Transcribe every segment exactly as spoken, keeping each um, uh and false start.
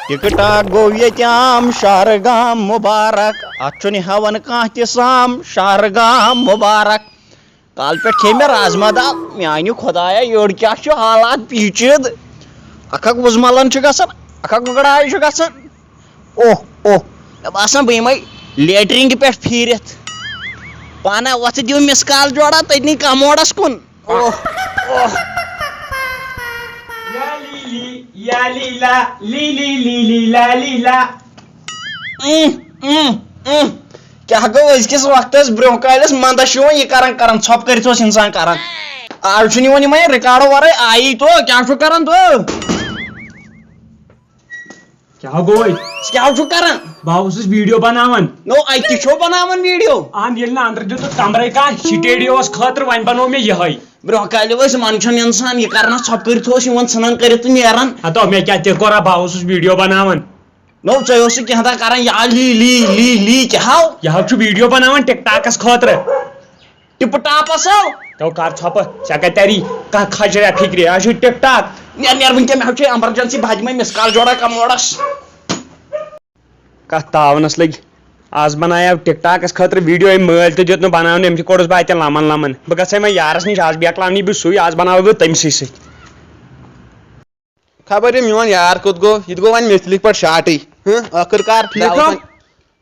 Tick talk گوٚو ییٚتہِ عام، شہرٕ گام مُبارک۔ اتھ چھُنہٕ ہٮ۪وان کانٛہہ تہِ سام، شہرٕ گام مُبارک۔ کالہٕ پٮ۪ٹھ کھیٚیہِ مےٚ رازما دال، میانہِ خۄدایا، یٔڑ کیٛاہ چھُ حالات پیچیدٕ۔ اکھ اکھ وُزملن چھُ گژھان، اکھ اکھ گُگڑایہِ چھُ گژھان۔ اوہ، اوہ، مےٚ باسان بہٕ یِمے لیٹرینگہِ پٮ۪ٹھ پھیٖرِتھ۔ پانہ وۄتھٕ دِیِو مِس کال جوڑا تٔتنی کموڈس کُن۔ اوہ، اوہ۔ یا لیلی، یا لیلا، لیلی، لیلی، لا لیلا۔ اۭں، اۭں، اۭں۔ کیٛاہ گوٚو أزکِس وقتس؟ برٛونٛہہ کالہِ ٲس منٛدچھ یِوان یہِ کران کران، ژھۄپہٕ کٔرِتھ اوس انسان کران۔ آز چھُنہٕ یِوان یِمے ریکارڈو ورٲے آیی تو، کیٛاہ چھُ کران تو؟ کیٛاہ گوٚو؟ ژٕ کیٛاہ چھُکھ کران؟ بہٕ ہا اوسُس ویڈیو بناوان۔ نو، اتہِ تہِ چھو بناوان ویڈیو؟ اہن، ییٚلہِ نہٕ اندرٕ دیُتُکھ کمرے کانٛہہ، سٹیڈیو اوس خٲطرٕ، وۄنۍ بنوو مےٚ یِہوٚے۔ برٛونٛہہ کالہِ ٲسۍ منٛدچھان انسان، یہِ کران ژھۄپہٕ کٔرِتھ اوس یِوان ژھٕنان کٔرِتھ تہٕ نیران۔ ہتو، مےٚ کیٛاہ تہِ کوٚر، بہٕ ہا اوسُس ویڈیو بناوان۔ نو، ژےٚ اوسُکھ کینٛہہ تام کران، یا لی لی لی لی کیٛاہ ہاو؟ یہِ ہا چھُ ویڈیو بناوان ٹِک ٹاکس خٲطرٕ۔ ٹِپ ٹاپ اصل۔ تو کر ژھۄپہٕ، ژےٚ کتہِ تری کانٛہہ کھجریا فکرِ؟ یہِ چھُ ٹِک ٹاک۔ نیر، نیر وٕنکٮ۪ن، مےٚ چھُ ایمرجنسی، بہٕ ہا دِمے مِس کال جوڑا کموڈس۔ کتھ تاونس لٔگۍ۔ آز بنایو ٹِک ٹاکس خٲطرٕ ویڈیو، أمۍ مٲلۍ تہِ دیُت نہٕ بناونہٕ، أمۍ تہِ کوٚڑُس بہٕ اتٮ۪ن لمن لمن۔ بہٕ گژھے وۄنۍ یارس نِش، آز بیکلاونٕے بہٕ سُے، آز بناوٕ بہٕ تٔمۍ سٕے سۭتۍ۔ خبر یہِ میون یار کوٚت گوٚو، یہِ تہِ گوٚو وۄنۍ مِس کِلِک پٮ۪ٹھ شاٹٕے۔ ہہ، ٲخٕر کار ٹھیٖک درٛاو چھو؟ وۄنۍ۔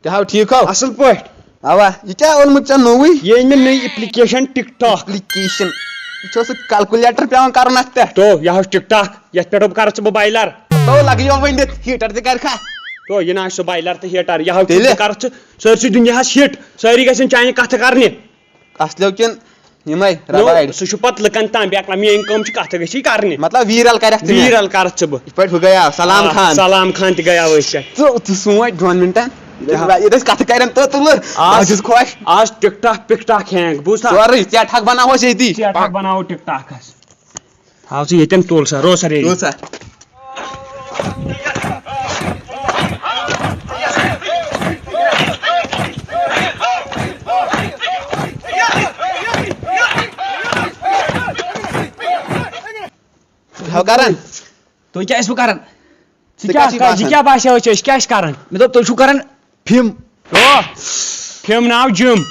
کیٛاہ ہو، ٹھیٖک ہو؟ اَصٕل پٲٹھۍ۔ اوا، یہِ کیٛاہ اوٚنمُت ژےٚ نوٚوُے؟ یہِ أنۍ مےٚ نٔے ایپلیکیشن ٹِک ٹاک۔ ایپلیکیشن۔ یہِ چھُ سُہ کیلکولیٹر پٮ۪وان کرُن اَتھ پٮ۪ٹھ۔ تو، یہِ ہا چھُ ٹِک ٹاک، یَتھ پٮ۪ٹھ بہٕ کرٕ ژٕ بہٕ بایلر۔ تو لگہِ یو ؤنِتھ، ہیٖٹر تہِ کرِ کھا؟ تو، یہِ نہ آسہِ سُہ بایلر تہٕ ہیٖٹر، یہِ ہا چھُ تیٚلہِ؟ بہٕ کرٕ ژٕ سٲرسٕے دُنیاہس ہِٹ، سٲری گژھن چانہِ کتھٕ کرنہِ۔ اصلیو کِن یِمے نو، رباڑِ۔ سُہ چھُ پتہٕ لُکن تام بیکلا، میٲنۍ کٲم چھِ کتھٕ گٔژھی کرنہِ۔ مطلب ویٖرل کرکھ ژٕ مےٚ۔ ویٖرل کرکھ ژٕ بہٕ۔ یِتھ پٲٹھۍ ہُہ گٔیاو سلام آ، خان۔ سلام خان تہِ گٔیاو أسۍ سۭتۍ۔ ژٕ، ژٕ سونٛچ دۄن منٹن۔ کیٛاہ؟ ییٚتہِ أسۍ کتھٕ کرن تہٕ ژٕ لٔر۔ آز، بہٕ چھُس خۄش۔ آز tick talk pick talk hang, بوٗزتھا؟ سورُے ژیٹھاکھ بناوہوس ییٚتی۔ ژیٹھاکھ بناوو ٹِک ٹاکس۔ تھاو ژٕ ییٚتٮ۪ن، تُل سا، رو سا ریڈی۔ تُل سا۔ ہو کران۔ تُہۍ کیٛاہ ٲسِو کران؟ ژٕ ژےٚ کیٛاہ کیٛاہ چھُے کر-، یہِ باسان؟ کیٛاہ باسیو ژےٚ؟ أسۍ کیٛاہ چھِ کران؟ مےٚ دوٚپ، تُہۍ چھِو کران فِم۔ تو، فِم ناو جِم۔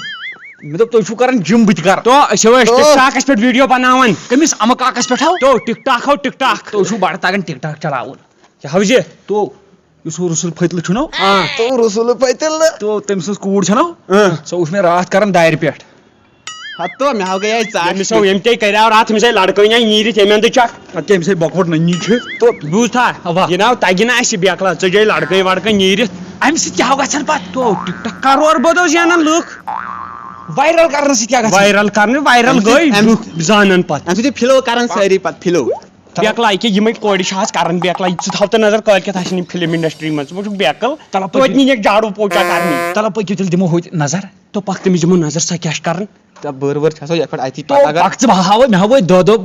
مےٚ دوٚپ، تُہۍ چھِو کران جِم، بہٕ تہِ کرٕ۔ تو، أسۍ چھِ تو۔ ٹِک ٹاکَس پٮ۪ٹھ ویٖڈیو بناوان۔ کٔمِس اَمہٕ کاکَس پٮ۪ٹھ ہاو؟ تو، ٹِک ٹاک ہاو، ٹِک ٹاک۔ تُہۍ چھِو بَڑٕ تَگان ٹِک ٹاک چلاوُن۔ کیٛاہ ہاو زِ؟ تو، یُس ہُہ رسول فتلہٕ چھُنو؟ آ۔ تو رسول فتلہٕ۔ تو، تٔمۍ سٕنٛز کوٗر چھَنو؟ آ۔ سۄ وٕچھ مےٚ راتھ کران دارِ پٮ۪ٹھ۔ ہتو، مےٚ ہاو گٔیے ژاش۔ ییٚمِس ہاو، ییٚمۍ تے کریاو راتھ، أمِس آے لڑکٲے نہ نیٖرِتھ، ییٚمہِ اندٕ چکھ۔ اتھ کیٛاہ أمِس آے بۄکوٹ نٔنی چھِ؟ تو بوٗزتھا؟ اوا۔ یہِ ناو تگہِ نہٕ اسہِ بیکلا، ژٕ جاے لڑکٲے وڑکٲے نیٖرِتھ۔ امہِ سۭتۍ کیٛاہ ہاو گژھان پتہٕ؟ تو ٹِک ٹاک۔ کرور بدو زینن لُکھ۔ وایرل کرنہٕ سۭتۍ کیٛاہ گژھان؟ وایرل کرنہٕ، وایرل امہِ سۭتۍ، گٔے امہِ لُکھ زانن پتہٕ۔ امہِ سۭتۍ چھِ فِلو کران سٲری پتہٕ، فِلو۔ بیکلا، یہِ کیٛاہ یِمے کورِ چھِ آز کران بیکلا، ژٕ تھاو تہٕ نظر کٲلۍ کٮ۪تھ آسن یِم فلم انڈسٹری منٛز، ژٕ وٕچھُکھ بیکل، چلو پٔکِو۔ توتہِ نی نِکھ جاڑو پوچا کرنہِ۔ چلو پٔکِو تیٚلہِ دِمو ہوٚتہِ نظر۔ تو پکھ تٔمِس دِمو نظر، سۄ کیٛاہ چھِ کران۔ تہٕ بٔر ؤر چھےٚ سۄ یِتھ پٲٹھۍ اَتی تو پَتہٕ اگر پکھ ژٕ، بہٕ ہاوے، مےٚ ہاوے دہ دۄہ،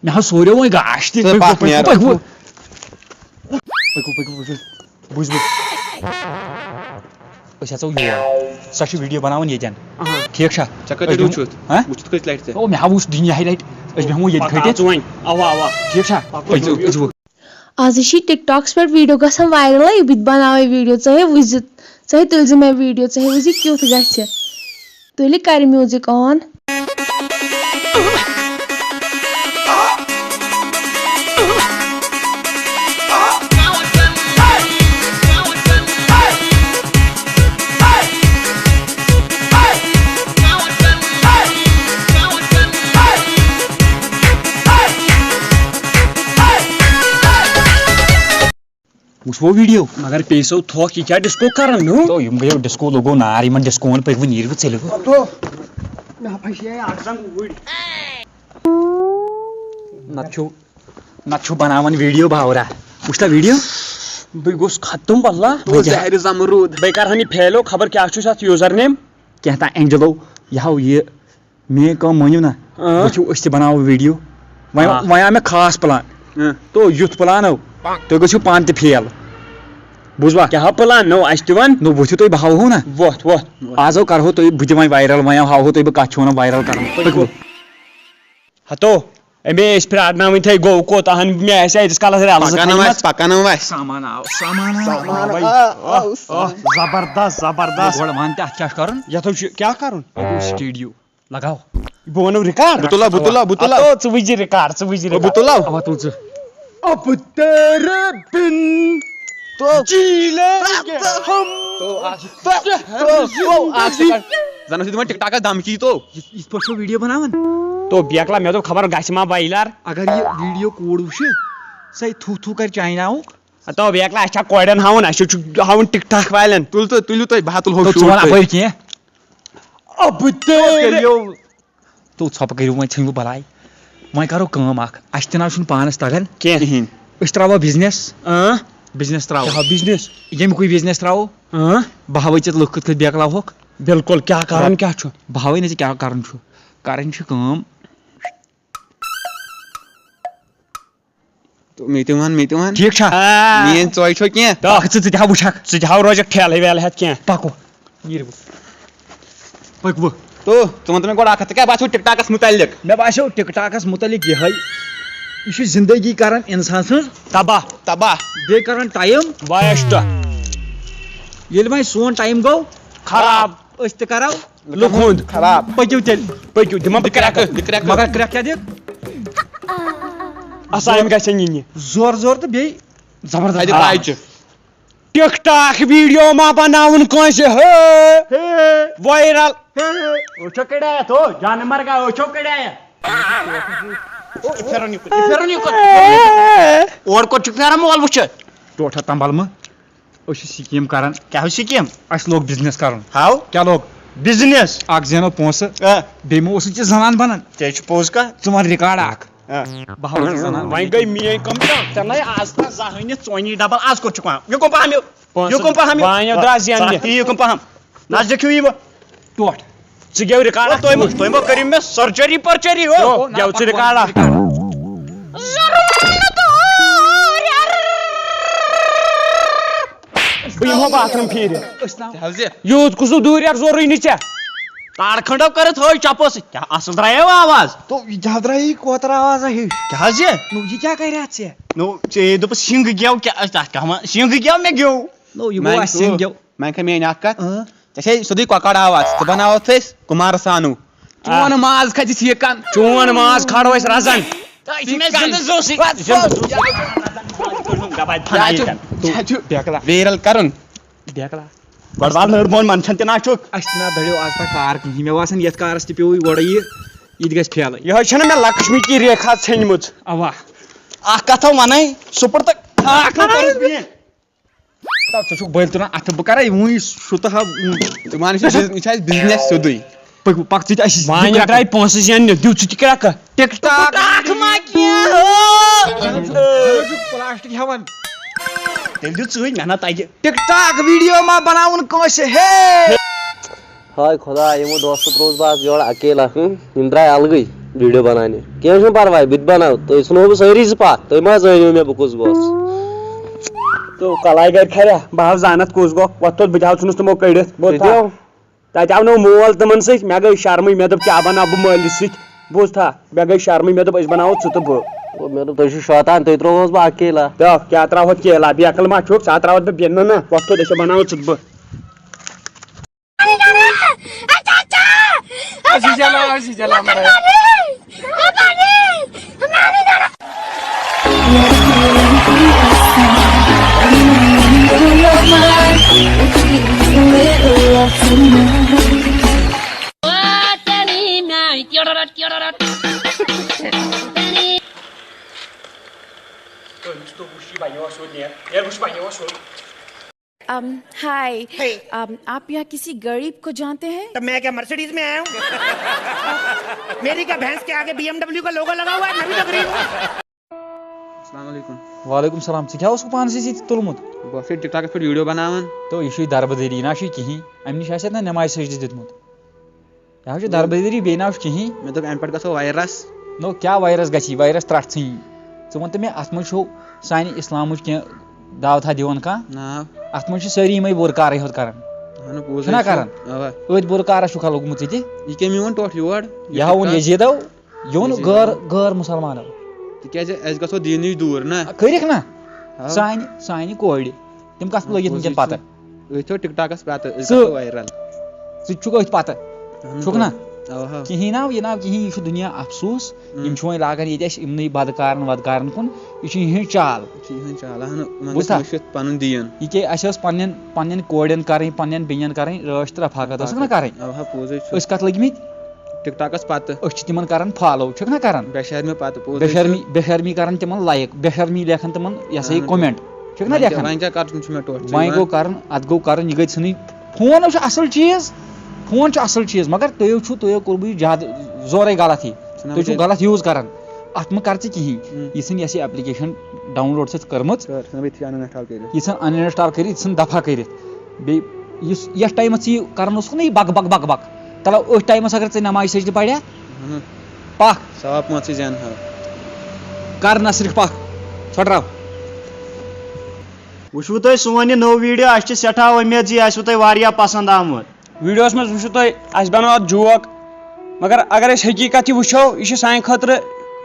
مےٚ ہاو سورے وۄنۍ گاش تہِ۔ تہٕ پکھ پکھ، نیرو۔ پکھ وۄنۍ۔ پٔکِو، پٔکِو، پٔکِو۔ بوٗزِو۔ أسۍ اژو یور۔ سۄ چھِ ویڈیو بناوان ییٚتٮ۪ن۔ اہن۔ ٹھیٖک چھا؟ ژےٚ کٔژِ أسۍ لٹہِ بیٚہمو۔ وُچھُتھ؟ ہہ؟ وُچھُتھ کٔژِ لٹہِ ژےٚ؟ او، مےٚ ہاو وُچھ دُنیاہہِ لٹہِ۔ أسۍ بیٚہمو ییٚتہِ پکھ کھٔٹِتھ۔ ژٕ وۄنۍ۔ اوا، اوا۔ ٹھیٖک چھا؟ پکھ أسۍ وۄنۍ۔ أسۍ وۄنۍ۔ آز چھِ ٹِک ٹاکس پٮ۪ٹھ ویڈیو گژھان وایرل، بہٕ تہِ بناوے ویڈیو، ژٕ ہے وٕچھزِ، ژٕ ہے تُلزِ مےٚ ویڈیو، ژٕ ہے وٕچھزِ کیُتھ گژھِ۔ تُلہِ کرِ میوٗزک آن۔ وٕچھو ویڈیو۔ مگر پیٚیہِ سو تھوٚکھ، یہِ کیٛاہ ڈسکو کران نو؟ تو یِم گٔیو ڈسکو، لوگو نار یِمن ڈسکوون، پٔکۍ وۄنۍ نیٖرِو وۄنۍ ژٔلِو۔ تو مےٚ ہا پھسے اکھ زنٛگ اوٗرۍ۔ نتہٕ چھُو، نتہٕ چھُو بناوان ویڈیو باورا۔ وٕچھ تا ویڈیو؟ بہٕ گوٚژھ ختم واللہ۔ تو زہرِ زمرود۔ بیٚیہِ کرہن یہِ فیلو، خبر کیٛاہ چھُس اتھ یوٗزر نیم۔ کینٛہہ تام اینجلو، یہِ ہاو یہِ۔ میٲنۍ کٲم مٲنِو نا، اۭں۔ وٕچھِو أسۍ تہِ بناوو ویڈیو۔ وۄنۍ، آ۔ وۄنۍ آو مےٚ خاص پلان۔ اۭں۔ تو یُتھ پلان ہو، تُہۍ گٔژھِو پانہٕ تہِ فیل۔ بوٗزوا؟ کیٛاہ ہو پلان نوٚو اَسہِ تہِ وَن؟ نو ؤتھِو تُہۍ، بہٕ ہاوہو نا۔ وۄتھ، وۄتھ۔ آز ہو کرہو تُہۍ، بہٕ تہِ وۄنۍ وایرل، وۄنۍ ہاوہو تُہۍ بہٕ کتھ چھِ ونان وایرل کرُن۔ پٔکِو۔ ہتو، أمے ٲسۍ پرٛارناوٕنۍ تھٲے، گوٚو کوتاہ ہن مےٚ آسہِ ییٖتِس کالس رِیاضت پکان کھٔنۍ ٲسۍ، مٕژ۔ پکان ٲسۍ۔ سامان آو، سامان آو، سامان آو۔ آو، آو، آو، زبردست، زبردست۔ گۄڈٕ وَن تہِ، اَتھ کیٛاہ چھُ کَرُن؟ یَتھ حظ چھُ کیٛاہ کَرُن؟ یہِ گوٚو studio۔ لگاو۔ بہٕ وَنو record۔ بہٕ تُلہٕ، بہٕ تُلہٕ، بہٕ تُلہٕ۔ اَتھ بہٕ تُلہٕ۔ اَوا، تُل ژٕ۔ اب تیرے بن۔ تو جی لیں گے ہم۔ تو آ-، تو، تو، تو، آ-، زن ٲسِو دِوان TikTok-س دھمکی تو۔ یِتھ، یِتھ پٲٹھۍ چھُ video بناوان۔ تو بیکلا، مےٚ دوٚپ خبر گژھِ ما viral۔ اگر یہِ video کوٗر وٕچھِ، سۄ تھُو تھُو کرِ China-ہُک۔ تو بیکلا، اَسہِ چھا کورٮ۪ن ہاوُن، اَسہِ چھُ ہاوُن TikTok والٮ۪ن۔ تُل تہٕ، تُلِو تُہۍ، بہٕ ہا تُلہو تو ژٕ وَن shoot تُہۍ۔ اَپٲرۍ کینٛہہ۔ اب تیرے۔ تو ژھۄپہٕ کٔرِو وۄنۍ، ژھٕنِو بلاے۔ وۄنۍ کرو کٲم اکھ، اَسہِ تہِ نہ حظ چھُنہٕ پانس تگان کینٛہہ۔ کِہیٖنۍ۔ أسۍ تراوو business۔ اۭں۔ Business تراوو۔ کیٛاہ business؟ ییٚمِکُے business تراوو۔ اۭں۔ بہٕ ہاوے ژےٚ لُکھ کِتھ کٔنۍ بیکلاوہوکھ۔ بِلکُل، کیٛاہ کرُن کیٛاہ چھُ؟ بہٕ ہاوے نہٕ ژےٚ کیٛاہ کرُن چھُ۔ کرٕنۍ چھِ کٲم۔ تو مےٚ تہِ وَن، مےٚ تہِ وَن۔ ٹھیٖک چھا؟ آ۔ میٛٲنۍ ژوے چھو کینٛہہ؟ پکھ ژٕ، ژٕ تہِ ہا وٕچھکھ۔ ژٕ تہِ ہا روزکھ ٹھیلہٕ ویلہٕ ہٮ۪تھ کینٛہہ۔ پکو۔ نیٖرِو۔ پٔکِو۔ تو، ژٕ وَن تہٕ مےٚ گۄڈٕ اکھ کَتھ، ژےٚ کیٛاہ باسیو TikTok-س مُتعلِق؟ مےٚ باسیو TikTok-س مُتعلِق یِہوٚے، یہِ چھُ زِندگی کران اِنسان سٕنٛز تباہ۔ تباہ۔ بیٚیہِ کران time waste۔ ییٚلہِ وۄنۍ سون time گوٚو خراب۔ أسۍ تہِ کرو لُکھ ہُنٛد۔ خراب۔ پٔکِو تیٚلہِ۔ پٔکِو، دِمہ بہٕ کرٛٮ۪کہٕ۔ دِ کرٛٮ۪کہٕ۔ مگر کرٛٮ۪کھ کیٛاہ دِکھ؟ اَسان گژھن یِنہِ۔ زورٕ زورٕ تہٕ بیٚیہِ زبردست۔ اَتہِ آواز۔ پایچہِ۔ TikTok video ما بناوُن کٲنٛسہِ، ہے۔ ہے۔ Viral۔ ہے۔ أچھو کڑایتھ، ہو، جانہٕ مرگا، أچھو کڑایتھ۔ او، یہِ پھیرُن یہِ کُن، یہِ پھیرُن یہِ کُن۔ اورٕ کوٚت چھُکھ پھیران مول وٕچھِتھ؟ ٹوٹھا تمبل مہٕ۔ أسۍ چھِ scheme کران۔ کیٛاہ چھِ scheme؟ اَسہِ لوگ business کرُن۔ ہاو؟ کیٛاہ لوگ؟ Business۔ اکھ زینو پونٛسہٕ۔ آ۔ بیٚیہِ مہ اوسُکھ ژےٚ زنان بنان۔ ژےٚ چھُ پوٚز کتھ۔ ژٕ وَن record اکھ۔ آ۔ بہٕ ہاوٕ ژےٚ زنان وۄنۍ بنٲوِتھ۔ گٔے میٲنۍ کٲم تہٕ۔ ژےٚ نَے آز تام زانٛہہ أنِتھ ژونی double، آز کوٚت چھُکھ وَنان؟ یہِ کُن پہم یہِ۔ پونٛسہٕ یہِ کُن پہم یہِ۔ وۄنۍ یہِ درٛاو زیننہِ۔ یہِ کُن پہم۔ نزدیٖک ہیوٗ یہِ وۄنۍ۔ ٹوٹھ۔ ژٕ گٮ۪و record او، اکھ۔ تُہۍ مہ، تُہۍ مہ کٔرِو مےٚ surgery پرچری ہو۔ او، گٮ۪و ژٕ record اکھ۔ بہٕ یِمہٕ ہا bathroom پھیٖرِتھ۔ أسۍ ناو۔ کیٛاہ حظ یہِ؟ یوٗت کُس دوٗر یَکھ زورُے نہٕ ژےٚ۔ تاڑ کھنٛڈو کٔرِتھ ہٲے چپو سۭتۍ۔ کیٛاہ اَصٕل درٛایو آواز؟ تو یہِ کیٛاہ درٛایہِ یہِ کوتر آوازا ہیوٗ؟ کیٛاہ حظ یہِ؟ نو، یہِ کیٛاہ کَرِ اَتھ ژےٚ؟ نو، ژےٚ دوٚپُس شِنٛگہٕ گٮ۪و کیٛاہ، تَتھ کیٛاہ وَنان؟ شِنٛگہٕ گٮ۪و مےٚ گٮ۪و۔ نو، یہِ گوٚو مےٚ اَسہِ چھُ، شِنٛگہٕ گٮ۪و۔ مےٚ کھےٚ میٛٲنۍ اَکھ کَتھ۔ اۭں۔ ژےٚ چھے سیوٚدُے کۄکَر آواز، ژٕ بَناوَتھ أسۍ کُمار سانوٗ۔ چون آ۔ ماز کھسہِ سیٖکَن۔ چون ماز کھارو أسۍ رَزَن۔ تۄہہِ چھِ مےٚ زِندٕ زوٗسٕے۔ بَس، بَس۔ یہِ چھُ بیکلا۔ Viral کَرُن۔ بیکلا۔ گۄڈٕ وال نٔر بۄن، منٛدچھان تہِ نہ چھُکھ۔ اَسہِ تہِ نہ دٔڑیو آز تام کار کِہیٖنۍ۔ مےٚ باسان، یَتھ کارَس تہِ پیوٚوُے گۄڈَے یہِ، یہِ تہِ گژھِ فیلٕے۔ یِہوٚے چھَنہ مےٚ لَکشمی کی ریکھا ژھیٚنمٕژ۔ اَوا۔ اَکھ کَتھا وَنَے، سُپُر تہٕ اَکھ ہَو کٔرٕس بیٚیہِ۔ تَو ژٕ چھُکھ بٔلۍ تُلان اَتھٕ، بہٕ کَرَے وٕنی شُتہٕ ہا۔ ژٕ وَن، یہِ چھُ بِز-، یہِ چھُ اَسہِ business سیوٚدُے۔ پٔکِو، پَک ژٕ تہِ اَسہِ وانہِ کرٛٮ۪کہٕ۔ درٛاے پونٛسہٕ زیننہِ، دِیِو ژٕ تہِ کرٛٮ۪کہٕ۔ TikTok۔ ٹاکھ ما کینٛہہ ہو۔ ژٕ چھُکھ پلاسٹک ہٮ۪وان۔ تیٚلہِ دِیِو ژٕے، مےٚ نا تَگہِ۔ TikTok video ما بناوُن کٲنٛسہِ، ہے۔ ہاے خۄدا، یِمو دوستو ترٛووُس بہٕ آز یورٕ اکیلا۔ ہُم، یِم درٛاے الگٕے video بناونہِ۔ کینٛہہ چھُنہٕ پرواے، بہٕ تہِ بناوٕ۔ تُہۍ ژھٕنو بہٕ سٲری زٕ پتھ۔ تُہۍ ما زٲنِو مےٚ بہٕ کُس گوس؟ تو کلاے گرِ کھریا، بہٕ ہاو زانتھ کُس گوٚو۔ وۄتھ توٚت، بہٕ تہِ ہاو ژھٕنُس تِمو کٔڑِتھ۔ بہٕ تُہۍ تھاو۔ دِیو۔ تَتہِ آو نہٕ مول تِمن سۭتۍ، مےٚ گٔے شرمٕے، مےٚ دوٚپ، کیٛاہ بناو بہٕ مٲلِس سۭتۍ؟ بوٗزتھا؟ مےٚ گٔے شرمٕے، مےٚ دوٚپ، أسۍ بناوو ژٕ تہٕ بہٕ۔ او، مےٚ دوٚپ، تُہۍ چھِو شیطان، تُہۍ ترٛووہوس بہٕ اکیلا۔ تہٕ کیٛاہ ترٛاوہوتھ کیلا؟ بیکل ما چھُکھ؟ ژٕ ہا ترٛاوتھ بہٕ بیٚیہِ۔ نہ، نہ، وۄتھ تھوٚد، أسۍ ہا بناوو ژٕ تہٕ بہٕ۔ أسۍ چھِ چلان، أسۍ چھِ چلان، مگر۔ Um, hi. Hey. Um, आप यहाँ किसी गरीब को जानते हैं? तब मैं क्या मर्सिडीज में आया हूँ? मेरी क्या भैंस के आगे बीएमडब्ल्यू का लोगो लगा हुआ है? मैं भी तो गरीब हूँ। السلام علیکم۔ وعلیکم السلام۔ ژٕ کیٛاہ اوسُکھ پانَس سۭتۍ ییٚتہِ تُلمُت؟ بہٕ اوسُس یہِ TikTok-س پٮ۪ٹھ video بناوان۔ تو یہِ چھُے دربہٕ دٔری، نہ چھُے کِہیٖنۍ۔ أمۍ نِش آسہِ اَتھ نہ نٮ۪مازِ سجدٕ دیُتمُت۔ یہِ حظ چھُ دربہٕ دٔری، بیٚیہِ نہ حظ چھُ کِہیٖنۍ۔ مےٚ دوٚپ، اَمہِ پٮ۪ٹھ گژھو virus۔ نو، کیٛاہ virus گژھی؟ Virus ترٛٹھ ژھٕنی۔ ژٕ وَن تہٕ مےٚ، اَتھ منٛز چھُو سانہِ اِسلامٕچ کینٛہہ دعوتھا دِوان کانٛہہ؟ نہ۔ اَتھ منٛز چھِ سٲری یِمَے بُرٕ کارٕے ہوت کران۔ اَہَن، پوٚز چھُنہ ہے چھُ۔ کران؟ اَوا۔ أتھۍ بُرٕ کارَس چھُکھا لوٚگمُت ژٕ تہِ؟ یہِ کٔمۍ یِوان ٹوٹھ یور؟ یہِ ہاوُن یَزیٖدَو۔ یِمن غٲر غٲر مُسلمانو۔ تِکیٛازِ أسۍ گژھو دیٖنہٕ نِش دوٗر نا۔ کٔرِکھ نا؟ آ۔ سانہِ سانہِ کورِ، تِم کَتھ لٔگِتھ وٕنکٮ۪ن پَتہ؟ أسۍ تھٲو ٹِک ٹاکَس پٮ۪ٹھ، أسۍ ژٕ گژھو وایرل۔ ژٕ تہِ چھُکھ أتھۍ پَتہ۔ اہن چھُکھ نا؟ پٲٹھۍ۔ اوا۔ کِہیٖنۍ ناو یہِ ناو کِہیٖنۍ، یہِ چھُ دُنیا افسوٗس۔ اۭں۔ یِم چھِ وۄنۍ لاگان ییٚتہِ اَسہِ یِمنٕے بدکارن ودکارن کُن، یہِ چھِ یِہٕنٛز چال۔ یہِ چھِ یِہٕنٛز چال، اہن، یِمن گوٚژھ بوٗزتھا؟ مٔشِتھ پَنُن دیٖن۔ یہِ کیٛاہ، اَسہِ ٲس پننٮ۪ن پننٮ۪ن کورٮ۪ن کرٕنۍ، پننٮ۪ن بیٚنٮ۪ن کرٕنۍ، رٲچھ تہٕ رفاقت ٲسٕکھ نہ کرٕنۍ۔ اوا، پوٚز ہے چھُ۔ أسۍ کَتھ لٔگۍ مٕتۍ؟ ٹِک ٹاکَس پَتہٕ۔ أسۍ چھِ تِمن کران فالو، چھِکھ نہ کران؟ بے شرمی پَتہٕ، پوٚز بے ہے چھُ۔ شرمی، بے شرمی کران تِمن لایک، بے شرمی لیکھان تِمن یہِ ہسا یہِ اہن۔ کومینٹ، چھِکھ نہ وۄنۍ کیٛاہ، لیکھان؟ وۄنۍ کیٛاہ کرُن چھُ مےٚ ٹوٹھ چھُ وۄنۍ یِوان۔ گوٚو کرُن، اتھ گوٚو کرُن، یہِ گٔے ژھٕنٕنۍ۔ فون چھُ اصل چیٖز، فون چھُ اصل چیٖز، مگر تُہۍ چھِو، تُہۍ کوٚروٕ یہِ زیادٕ زورے غلط یہِ۔ چھُنہ تُہۍ چھِو وۄنۍ غلط یوٗز کران۔ اتھ مہ کر ژٕ کِہیٖنۍ۔ ہُم۔ یہِ ژھٕن یۄس یہِ ایپلیکیشن ڈاؤن لوڈ چھِ ژےٚ کٔرمٕژ، کر، ژھٕن بیٚیہِ تہِ ان انسٹال کٔرِتھ۔ یہِ ژھٕن ان انسٹال کٔرِتھ، یہِ ژھٕن دفا کٔرِتھ۔ بیٚیہِ یُس یتھ ٹایمس ژٕ یہِ کران اوسُکھ نہ یہِ بک بک بک بک، تلو أتھۍ ٹایمس اگر ژےٚ نماز سجدٕ پریا، ہُم۔ پکھ۔ ثواب پانٛژٕے زینہٕ ہاو۔ کر نہ صرف پکھ، ژھۄٹراو۔ وٕچھوٕ تۄہہِ سون یہِ نوٚو ویٖڈیو، اَسہِ چھِ سٮ۪ٹھاہ اُمید زِ یہِ آسِوٕ تۄہہِ واریاہ پسنٛد آمُت۔ ویٖڈیوَس منٛز وٕچھِو تُہۍ، اَسہِ بَنوو اَتھ جوک، مگر اگر أسۍ حقیٖقت یہِ وٕچھو، یہِ چھِ سانہِ خٲطرٕ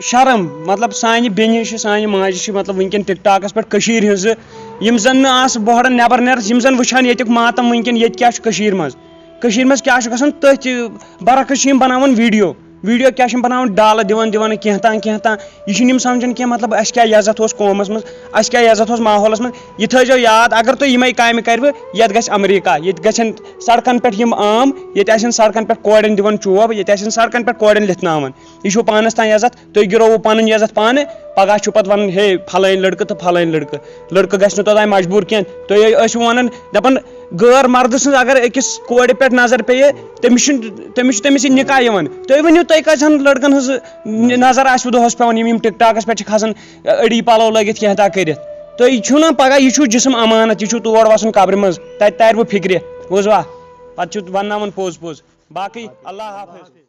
شرم، مطلب سانہِ بیٚنہِ چھِ، سانہِ ماجہِ چھِ، مطلب وٕنکٮ۪ن ٹِک ٹاکَس پٮ۪ٹھ کٔشیٖرِ ہِنٛزٕ، یِم زَن نہٕ آسہٕ بۄہڑَن نٮ۪بر نیرَس، یِم زَن وٕچھان ییٚتیُک ماتم وٕنکٮ۪ن ییٚتہِ کیٛاہ چھُ کٔشیٖرِ منٛز۔ کٔشیٖرِ منٛز کیٛاہ چھُ گژھان، تٔتھۍ برعکس چھِ یِم بَناوان ویٖڈیو۔ ویٖڈیو کیٛاہ چھِ یِم بَناوان؟ ڈالہٕ دِوان دِوان کینٛہہ تام کینٛہہ تام۔ یہِ چھِنہٕ یِم سَمجھان کینٛہہ، مطلب، اَسہِ کیٛاہ عزت اوس قومَس منٛز، اَسہِ کیٛاہ عزت اوس ماحولَس منٛز۔ یہِ تھٲیزیو یاد، اگر تُہۍ یِمَے کامہِ کَرِوٕ، یَتھ گژھِ اَمریٖکہ، ییٚتہِ گژھن سڑکَن پٮ۪ٹھ یِم عام، ییٚتہِ آسن سڑکَن پٮ۪ٹھ کورٮ۪ن دِوان چوب، ییٚتہِ آسن سڑکَن پٮ۪ٹھ کورٮ۪ن لِتھناوان۔ یہِ چھُو پانَس تام عزت، تُہۍ گِرووُ پَنٕنۍ عزت پانہٕ، پَگاہ چھُو پَتہٕ وَنان، ہے، پھلٲنۍ لٔڑکہٕ تہٕ پھلٲنۍ لٔڑکہٕ۔ لٔڑکہٕ گژھِ نہٕ توٚتام مجبوٗر کینٛہہ۔ تُہۍ ٲسِو وَنان، دَپان، غٲر مردٕ سٕنٛز اگر أکِس کورِ پٮ۪ٹھ نظر پیٚیہِ، تٔمِس چھُنہٕ، تٔمِس چھُ تٔمِس سۭتۍ نِکاح یِوان۔ تُہۍ ؤنِو، تۄہہِ کَتہِ چھَنہٕ لٔڑکَن ہٕنٛز نظر آسِوٕ دۄہَس پٮ۪وان، یِم، یِم ٹِک ٹاکَس پٮ۪ٹھ چھِ کھسان، أڑی پَلو لٲگِتھ کینٛہہ تام کٔرِتھ۔ تُہۍ چھُو نہ پَگاہ، یہِ چھُو جِسم اَمانَت، یہِ چھُو تور وَسُن قبرِ منٛز، تَتہِ تَرِ وۄنۍ فِکرِ۔ بوٗزوا؟ پَتہٕ چھُ وَنناوُن پوٚز پوٚز۔ باقٕے اللہ حافظ۔